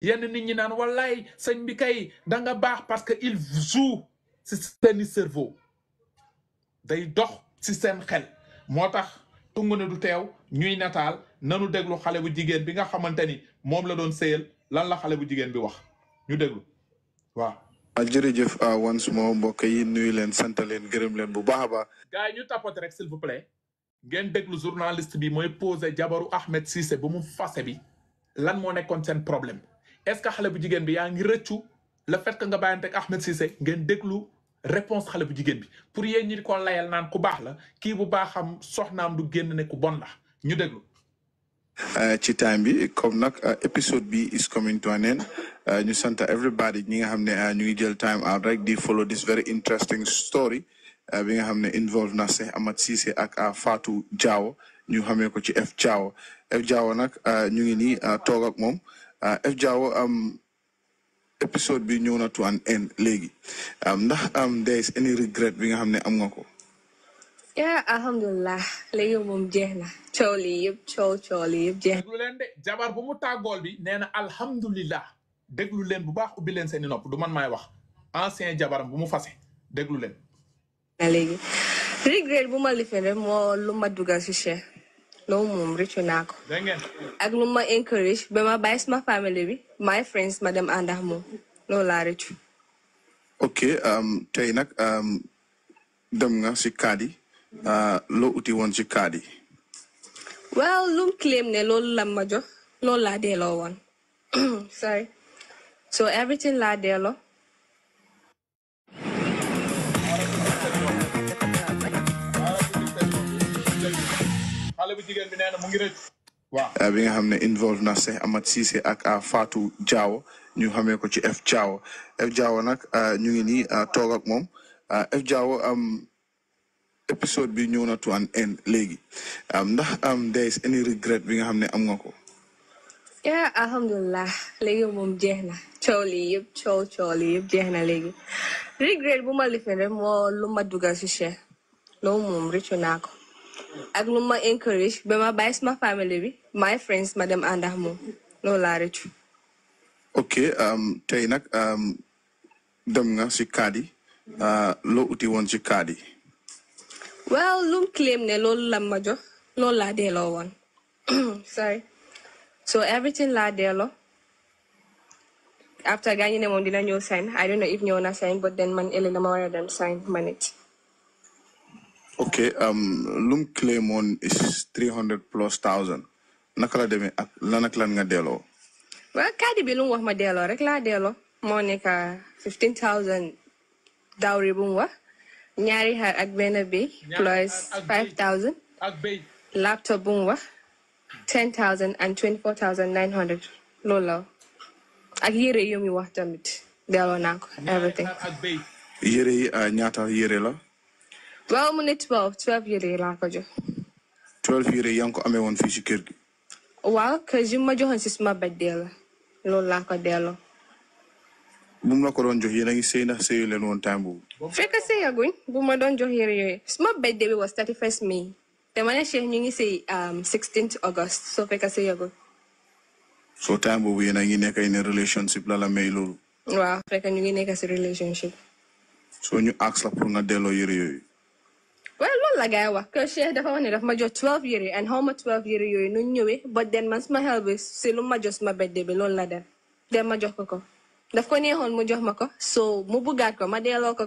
yenn nit ñi naan wallaay sëñ bi kay da nga baax parce que il joue si seeni cerveau day dox si seen xel moo tax tungu ne du teew ñuy nataal nanu déglu xale bu jigéen bi nga xamante ni moom la doon sëyal lan la xale bu jigéen bi wax ñu déglu waaw. jërëjëf once more mbokk yi nuyu leen sant leen gërëm leen bu baax a baax. gars yi ñu tapote rek s'il vous plaît ngeen déglu journaliste bi mooy posé jabaru Ahmed Cissé bu mu fase bi lan moo nekkoon seen problème est-ce que xale bu jigéen bi yaa ngi rëccu le fait que nga bàyyante ak Ahmed Cissé ngeen déglu réponse xale bu jigéen bi pour yéen ñi ko layal naan ku baax la kii bu baaxam soxnaam du génn ne ku bon la ñu déglu. ci time bi comme nag épisode bi is coming to an end ñu sant everybody ñi nga xam ne ñu ngi jël time out rek di follow this very interesting story bi nga xam ne involve na Cheikh Ahmed Cissé ak Fatou Jawo ñu xamee ko ci F Jawo nag ñu ngi nii toog ak moom F Jawo episode bi ñëw na to an end léegi ndax there is any regret bi nga xam ne am nga ko. Yeah, alhamdulillah léegi moom jeex na coow lii yëpp coow lii yëpp jeex. déglu leen de jabar bu mu tàggool bi nee na alhamdulillah déglu leen bu baax ubbi leen seeni nopp du man maay wax ancien jabaram bu mu fase déglu leen. léegi regret bu ma lifin rek moo lu ma dugal si Cheikh loolu moom rëccu naa ko. dégg ngeen. ak lu ma encourage ba ma bàyyi sama famille bi my friends ma dem ànd ak moom loolu laa rëccu. ok tey nag dem nga si kaadi loo uti woon ci kaadi. well lum claim ne loolu la ma jox loolu laa delloo woon sorry so everything laa delloo. xale bu jigéen bi nee na mu ngi rëcc. waaw bi nga xam ne involve na Cheikh Ahmed Cissé ak Fatou Jawo ñu xamee ko ci F Jawo nag ñu ngi nii toog ak moom F Jawo episode bi ñëw na to an end léegi ndax there is any regret bi nga xam ne am nga ko. yeah alhamdulillah léegi moom jeex na coow lii yëpp coow lii yëpp jeex na léegi regret bu ma lifin rek moo lu ma dugal si Cheikh loolu moom rëccu naa ko ak lu ma encourage ba ma bàyyi sama famille bi my friends ma dem ànd ak moom loolu laa rëccu. ok tey nag dem nga si kaadi loo uti woon ci kaadi. well lum claim ne loolu la ma jox loolu laa delloo woon sorry so everything laa delloo after gaañu ne moom dina ñëw sign I don't know if ñëw na sign but then man ëllëg dama war a dem sign man it. ok lum claim on is 300,000+ naka la demee ak lan nga delloo. well kaadi bi lu mu wax ma delloo rek laa delloo moo nekk 15,000 dawri bu mu wax. ñaari xar ak benn béy plus 5,000 ak béy laptop bu mu wax 10,000 and 24,900 loolu la ak yére yu mu wax tamit delloo naa ko everything. ak béy yére yi ñaata yére la. waaw mu ne 12 yére laa ko jox. 12 yére yaa ngi ko amee woon fii si kër gi. waaw que yu ma joxoon si suma birthday la loolu laa ko delloo. bu mu la ko doon jox yéen a ngi sëy ndax sëyu leen woon time boobu. fekk sëyaguñ bu ma doon jox yére yooyu suma birthday bi was 31st May te ma ne Cheikh ñu ngi sëy 16th August soo fekk sëyaguñ. so time boobu yéen a ngi nekk in a relationship la la may loolu. waaw fekk ñu ngi nekk si relationship. so ñu ask la pour nga delloo yére yooyu. well loolu la gaay wax que Cheikh dafa wax ne daf ma jox 12 yére and xaw ma 12 yére yooyu nu ñëwee but then man suma xel bi si lu ma jox suma birthday bi loolu la def dem ma jox ko daf ko neexoon mu jox ma ko so mu buggaat ko ma delloo ko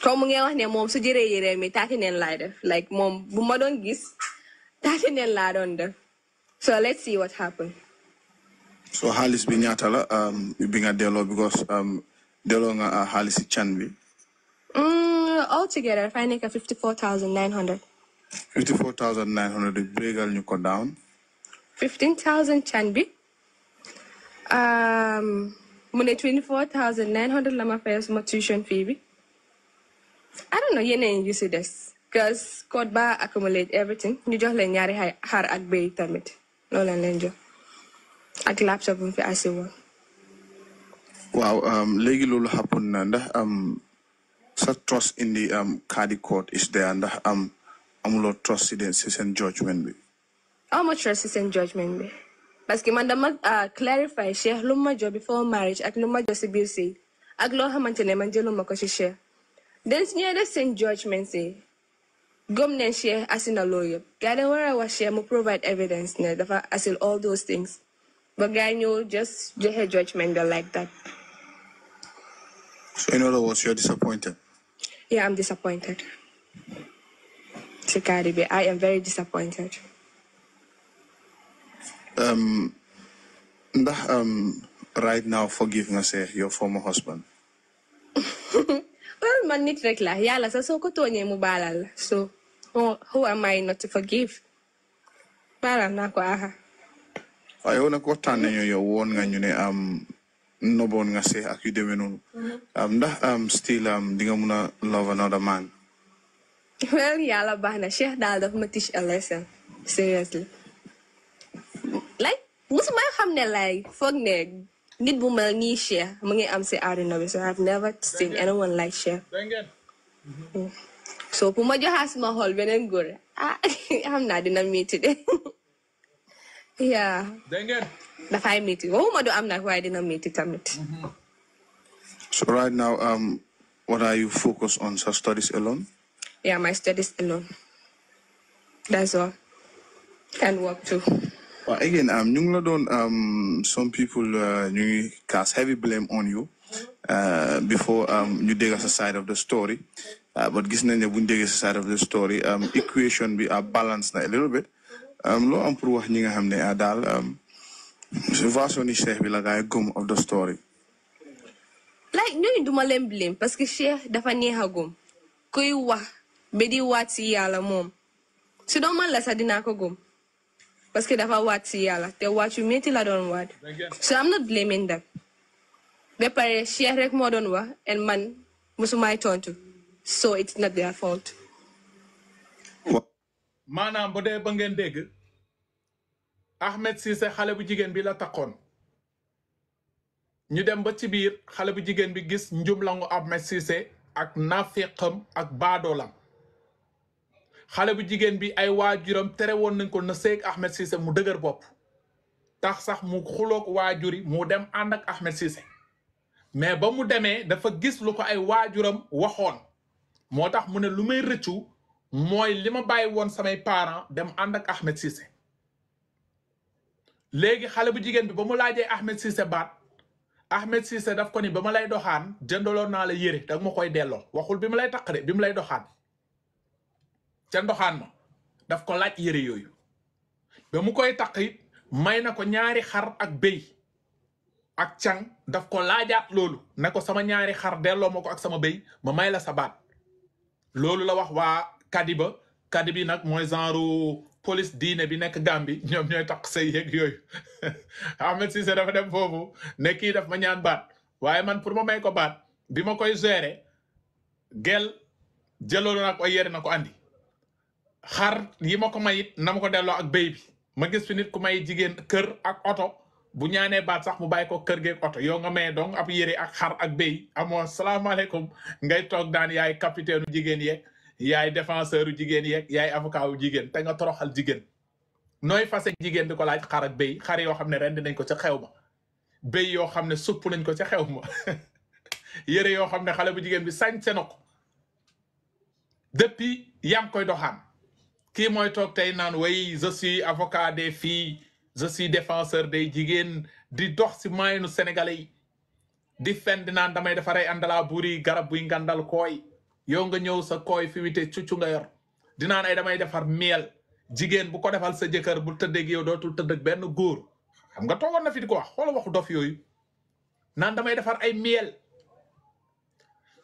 comme mu ngi wax ne moom su jëree yére mi taati neen laay def like moom bu ma doon gis taati neen laa doon def so let's see what happen. so xaalis bi ñaata la bi nga delloo because delloo nga xaalis si can bi. all together dafay nekk 54,900. 54,900 breagal ñu ko down. 15,000 can bi mu ne 24,900 la ma fay suma tuition fee bi. I don't know yeneen yu si des because code ba accumulate everything ñu jox leen ñaari xar ak béy tamit loolu lañ leen jox ak laptop bu fi asi woon. waaw léegi loolu happen na ndax sa trust in the Kadi court is there ndax amuloo trust si seen judgment bi. How much trust si seen judgment bi parce que man dama clarify Cheikh lu ma jox before marriage ak lu ma jox si biir sëy ak loo xamante ne man jëluma ko si Cheikh den si ñooy def seen judgment si gëm ne Cheikh asina loolu yëpp gars yi war a wax Cheikh mu provide evidence ne dafa asil all those things but gars yi ñëw just joxe judgment they like that. So in other words, you're disappointed. Yeah, I'm disappointed. Si Cardi B, I am very disappointed. Right now forgive nga say your former husband. Well, man nit rek la yàlla sa soo ko tooñee mu baalal la so who am I not to forgive? Baalal naa ko aha. waaye yow nag waxtaan nañu yow woon nga ñu ne noboon nga say ak yu demee noonu. Still di nga mun a love another man. Well, yàlla baax na Cheikh daal daf ma teach a lesson seriously. Like musuma xam ne like foog ne nit bu mel nii Cheikh mu ngi am si àdduna bi so I've never seen anyone like Cheikh. So pour ma joxaas ma xool beneen góor xam naa dina métti de. Yeah. Dafay métti waxuma du am nag waaye dina métti tamit. So right now what are you focused on? So studies alone? Yeah, my studies alone. That's all. And work too. Well, again, ñu ngi la doon some people ñu ngi cast heavy blame on you before ñu dégg sa side of the story but gis nañ ne buñ déggee sa side of the story equation bi balance na a little bit loo am pour wax ñi nga xam ne daal version ni Cheikh bi la gaay gëm of the story. Like ñooñu duma leen blame parce que Cheikh dafa neex a gëm kuy wax ba di waat si yàlla moom su doon man la sax dinaa ko gëm parce que dafa waat si yàlla te waat yu métti la doon waat so I'm not blaming them ba pare Cheikh rek moo doon wax and man musumay tontu so it's not their fault. maanaam bu dee ba ngeen dégg Ahmed Cissé xale bu jigéen bi la takkoon ñu dem ba ci biir xale bu jigéen bi gis njumlangu Ahmed Cissé ak nafiqam ak baadoolam xale bu jigéen bi ay waajuram tere woon nañ ko na seeg Ahmed Cissé mu dëgër bopp tax sax mu xuloog waajuri mu dem ànd ak Ahmed Cissé mais ba mu demee dafa gis lu ko ay waajuram waxoon moo tax mu ne lu may rëccu mooy li ma bàyyi woon samay parents dem ànd ak Ahmed Cissé léegi xale bu jigéen bi ba mu laajee Ahmed Cissé baat Ahmed Cissé daf ko ni ba ma lay doxaan jëndaloon naa la yére dag ma koy delloo waxul bi mu lay taq de bi mu lay doxaan ca ndoxaan ma daf ko laaj yére yooyu ba mu koy taq it may na ko ñaari xar ak béy ak càng daf ko laajaat loolu ne ko sama ñaari xar delloo ma ko ak sama béy ma may la sa baat loolu la wax waa kadi bi nag mooy genre police diine bi nekk Gambie ñoom ñooy taq say yeeg yooyu Ahmed Cissé dafa dem foofu ne kii daf ma ñaan baat waaye man pour ma may ko baat bi ma koy gérer gel jëloon na ko yére na ko andi xar yi ma ko mayit na ma ko delloo ak béy bi ma gis fi nit ku may jigéen kër ak oto bu ñaanee baat sax mu bàyyi ko kër geeg oto yow nga may donc ab yére ak xar ak béy amoo salaamaaleykum ngay toog daan yaay capitaine u jigéen yeeg yaay défenseur u jigéen yeeg yaay avocat wu jigéen te nga toroxal jigéen nooy fase jigéen di ko laaj xar ak béy xar yoo xam ne rendi nañ ko ca xew ma béy yoo xam ne supp nañ ko ca xew ma yére yoo xam ne xale bu jigéen bi sañse na ko depuis yaa ngi koy doxaan kii mooy toog tey naan way je suis avocat des filles je suis défenseur des jigéen di dox si maayenu sénégalais yi di fen di naan damay dafa rey àndalaa buri garab buy ngandal kooy yow nga ñëw sa kooy fi wite cuccu nga yor di naan ay damay defar miel jigéen bu ko defal sa jëkkër bu tëddeeg yow dootul tëdd ak benn góor xam nga toogoon na fi di ko wax xoola waxu dof yooyu naan damay defar ay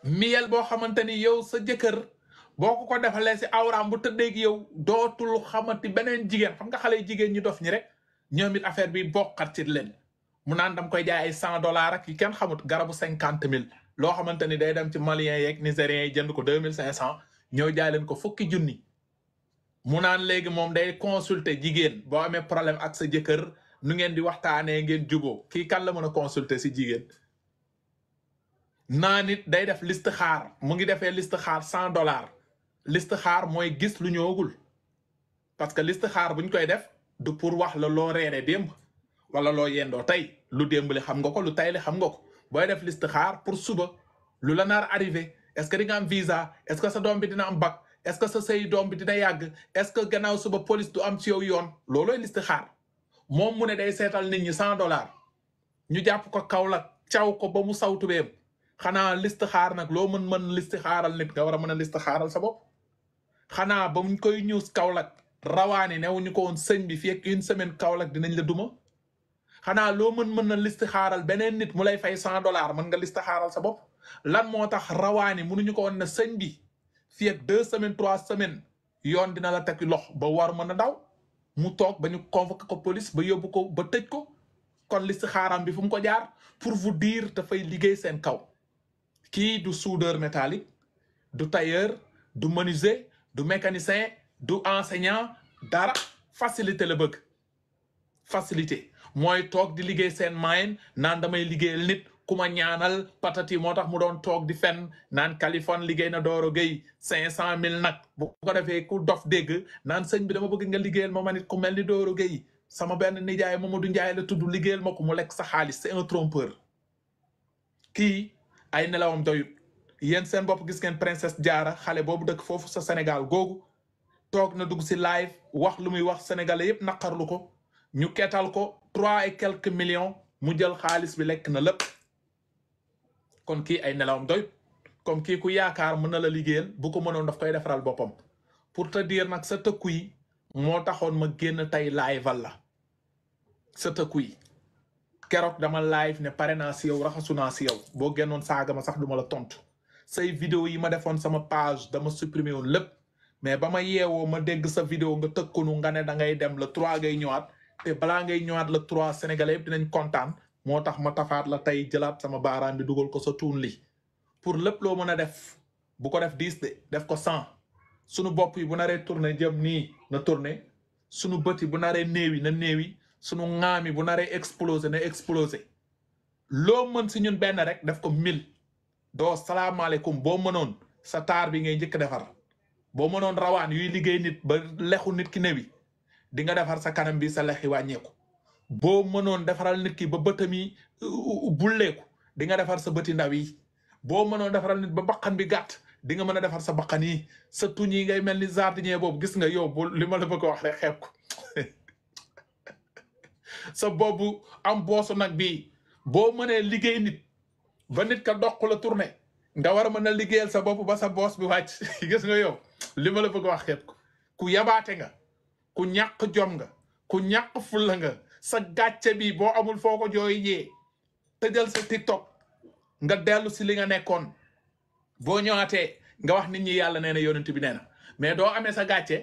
miel boo xamante ni yow sa jëkkër boo ko defalee si awraam bu tëddeeg yow dootul xamati beneen jigéen xam nga xale jigéen ñi dof ñi rek ñoom it affaire bi bokkat ci leen mu naan dam koy jaay ay $100 ak yi kenn xamut garabu 50,000 loo xamante ni day dem ci malien yeeg nigérien yi jënd ko 2500 ñëw jaay leen ko fukki junni mu naan léegi moom day consulter jigéen boo amee problème ak sa jëkkër nu ngeen di waxtaanee ngeen juboo kii kan la mën a consulter si jigéen naa nit day def liste xaar mu ngi defee liste xaar $100 liste xaar mooy gis lu ñëwagul parce que liste xaar buñ koy def du pour wax la loo reere démb wala loo yendoo tey lu démbali xam nga ko lu tayli xam nga ko booy def listixaar pour suba lu la naar arrivé est-ce que di nga am visa est-ce que sa doom bi dina am bac est-ce que sa sëy doom bi dina yàgg est-ce que gannaaw suba police du am ci yow yoon loolooy listixaar moom mu ne day seetal nit ñi $100 ñu jàpp ko Kaolack caw ko ba mu sawtubeem xanaa listixaar nag loo mën listixaaral nit nga war a mën a listixaaral sa bopp xanaa ba mu koy ñuus Kaolack rawaani newuñu ko woon sëñ bi fii ak une semaine Kaolack dinañ la duma xanaa loo mën na listixaaral beneen nit mu lay fay $100 mën nga listixaaral sa bopp lan moo tax rawaani mënuñu ko woon ne sëñ bi fii ak 2 semaines 3 semaines yoon dina la teg lox ba war mën a daw mu toog ba ñu convoqué ko police ba yóbbu ko ba tëj ko kon listixaaram bi fu mu ko jaar pour vous dire dafay liggéey seen kaw kii du soudeur métallique du tailleur du menuisier du mécanicien du enseignant dara facilité la bëgg facilité mooy toog di liggéey seen mayen naan damay liggéeyal nit ku ma ñaanal patati moo tax mu doon toog di fen naan Kaliphone liggéey na Doro Gueye 500,000 nag bu ko defee ku dof dégg naan sëñ bi dama bëgg nga liggéeyal ma nit ku mel ni Doro Gueye sama benn nijaay Mamadou Ndiaye la tudd liggéeyal ma ko mu lekk sa xaalis c'est un trompeur kii ay nelawam doyut yéen seen bopp gis ngeen princesse Diarra xale boobu dëkk foofu sa Sénégal googu toog na dugg si live wax lu muy wax sénégalais yépp naqarlu ko ñu ketal ko 3 et quelques millions mu jël xaalis bi lekk na lépp kon kii ay nelawam doyut comme kii ku yaakaar mën na la liggéeyal bu ko mënoon daf koy defaral boppam pour te dire nag sa tëkku yi moo taxoon ma génn tey live la sa tëkku yi keroog dama live ne pare naa si yow raxasu naa si yow boo génnoon saaga ma sax duma la tontu say vidéo yi ma defoon sama page dama supprimer woon lépp mais ba ma yeewoo ma dégg sa vidéo nga tëkkunu nga ne da ngay dem le 3 ngay ñëwaat te balaa ngay ñëwaat le 3 sénégalais yëpp dinañ kontaan moo tax ma tafaat la tey jëlaat sama baaraam bi dugal ko sa tuun li pour lépp loo mën a def bu ko def 10 de def ko 100 sunu bopp yi bu naree tourné jëm nii na tourné sunu bët yi bu naree néewi na néewi sunu ŋaam yi bu naree explosé na explosé loo mën si ñun benn rek def ko 1000 doo salaamaaleykum boo mënoon sa taar bi ngay njëkk defar boo mënoon rawaan yuy liggéey nit ba lexu nit ki newi di nga defar sa kanam bi sa lexi wàññeeku boo mënoon defaral nit ki ba bëtam yi bulleeku di nga defar sa bëti ndaw yi boo mënoon defaral nit ba baqan bi gàtt di nga mën a defar sa baqan yi sa tuñ yi ngay mel ni jardinier boobu gis nga yow bu li ma la bëgg a wax rek xeeb ko sa boobu am boosu nag bi boo mënee liggéey nit ba nit ka doq la tourné nga war a mën a liggéeyal sa bopp ba sa boos bi wàcc gis nga yow li ma la bëgg a wax xeeb ko ku yabaate nga ku ñàkk jom nga ku ñàkk fulla nga sa gàcce bi boo amul foo ko jooy yee tëjal sa TikTok nga dellu si li nga nekkoon boo ñëwaatee nga wax nit ñi yàlla nee na yonent bi nee na mais doo amee sa gàcce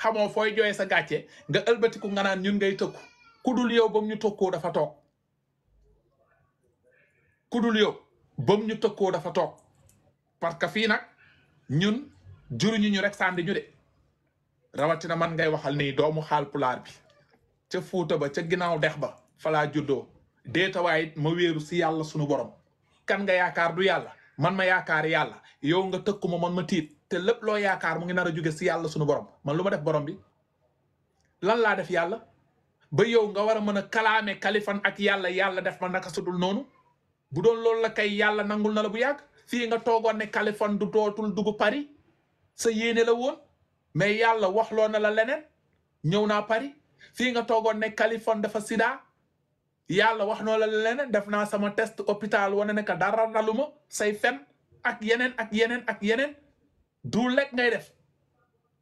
xamoo fooy jooyee sa gàcce nga ëlbatiku nga naan ñun ngay tëkku ku dul yow ba mu ñu tëkkoo dafa toog ku dul yow ba mu ñu tëkkoo dafa toog parce que fii nag ñun juruñu ñu rek sànni ñu de rawatina man ngay waxal nii doomu xaal pulaar bi ca Fuuta ba ca ginnaaw dex ba falaa juddoo deetawaay ma wéeru si yàlla sunu borom kan nga yaakaar du yàlla man ma yaakaar yàlla yow nga tëkku ma man ma tiit te lépp loo yaakaar mu ngi nar a jóge si yàlla sunu borom man lu ma def borom bi lan laa def yàlla ba yow nga war a mën a kalaame Kaliphone ak yàlla def ma naka sudul noonu bu doon loolu la kay yàlla nangul na la bu yàgg fii nga toogoon ne Kaliphone du dootul dugg Paris sa yéene la woon mais yàlla waxloo na la leneen ñëw naa Paris fii nga toogoon ne Kaliphone dafa sida yàlla wax noo la leneen def naa sama test hôpital wane ne que dara daluma say fen ak yeneen ak yeneen ak yeneen du lekk ngay def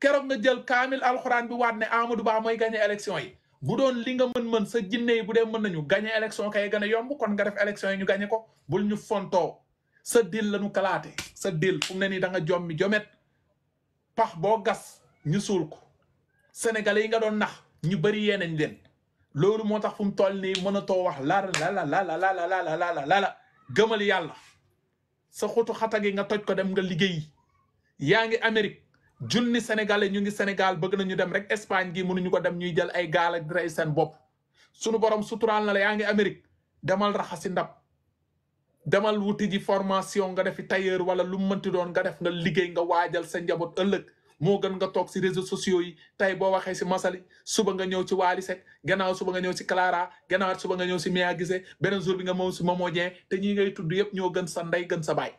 keroog nga jël kaamil alxuraan bi waat ne Amadou Ba mooy gagné élection yi bu doon li nga mën sa jinne yi bu dee mën nañu gagné élection kay gën a yomb kon nga def élection yi ñu gagné ko bul ñu fontoo sa dil la ñu kalaate sa dil fu mu ne nii da nga jommi jomet pax boo gas ñu suul ko sénégalais yi nga doon nax ñu bëri yeenañ leen loolu moo tax fu mu toll nii mënatoo wax la gëmal yàlla sa xutu xata gi nga toj ko dem nga liggéeyi yaa ngi Amérique junni sénégalais ñu ngi Sénégal bëgg nañu dem rek Espagne gi mënuñu ko dem ñuy jël ay gaal ak rey seen bopp sunu borom suturaal na la yaa ngi Amérique demal raxasi ndab demal wuti ji formation nga defi tailleur wala lu mu mënti doon nga def nga liggéey nga waajal sa njaboot ëllëg moo gën nga toog si réseaux sociaux yi tey boo waxee si Masali suba nga ñëw ci Wally Seck gannaaw suba nga ñëw si Clara gannaaw suba nga ñëw si Mia Guissé beneen jour bi nga moom si Momo Dieng te ñi ngay tudd yëpp ñoo gën sa ndey gën sa baay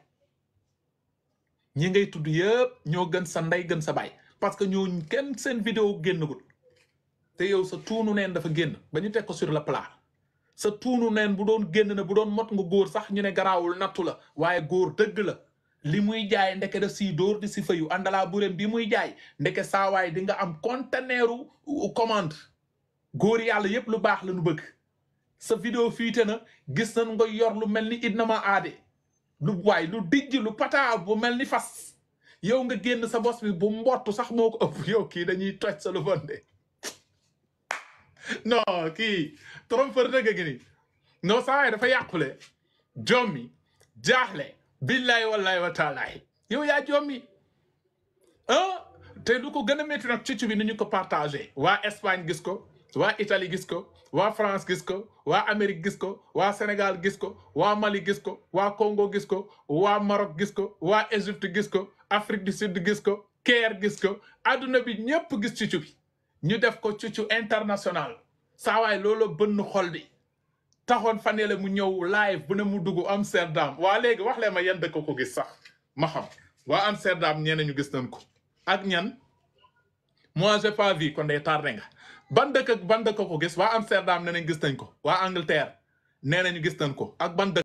ñi ngay tudd yëpp ñoo gën sa ndey gën sa baay parce que ñoo kenn seen vidéo génnagul te yow sa tuunu neen dafa génn ba ñu teg ko sur le plat sa tuunu neen bu doon génn na bu doon mot nga góor sax ñu ne garaawul nattu la waaye góor dëgg la li muy jaay ndeke daf siy dóor di si fayu àndalaa buréem bi muy jaay ndeke saawaay di nga am conteneuru commande góor yàlla yépp lu baax la nu bëgg sa vidéo fiite na gis nañ nga yor lu mel ni idna ma aade lu waay lu dijj lu pata bu mel ni fas yow nga génn sa bos bi bu mbottu sax moo ko ëpp yow kii dañuy toj sa lu bonde non kii trompeur dëgg gi ni non saawaay dafa yàqule jommi jaaxle billahi wallahi wa taalahi yow yaa jommi te lu ko gën a métti nag cuccu bi ni ñu ko partagé waa Espagne gis ko waa Italie gis ko waa France gis ko waa Amérique gis ko waa Sénégal gis ko waa Mali gis ko waa Congo gis ko waa Maroc gis ko waa Égypte gis ko Afrique du Sud gis ko Caire gis ko adduna bi ñëpp gis cuccu bi ñu def ko cuccu international saawaay loolu bënn xol bi taxoon fanele mu ñëw live bu ne mu dugg Amsterdam waa léegi wax leen ma yan dëkk ko gis sax ma xam waa Amsterdam ñeneen ñu gis nañ ko ak ñan moi j'ai pas vu kon day tardé nga ban dëkk ko gis waa Amsterdam nee nañ gis nañ ko waa Angleterre nee nañu gis nañ ko ak ban dëkk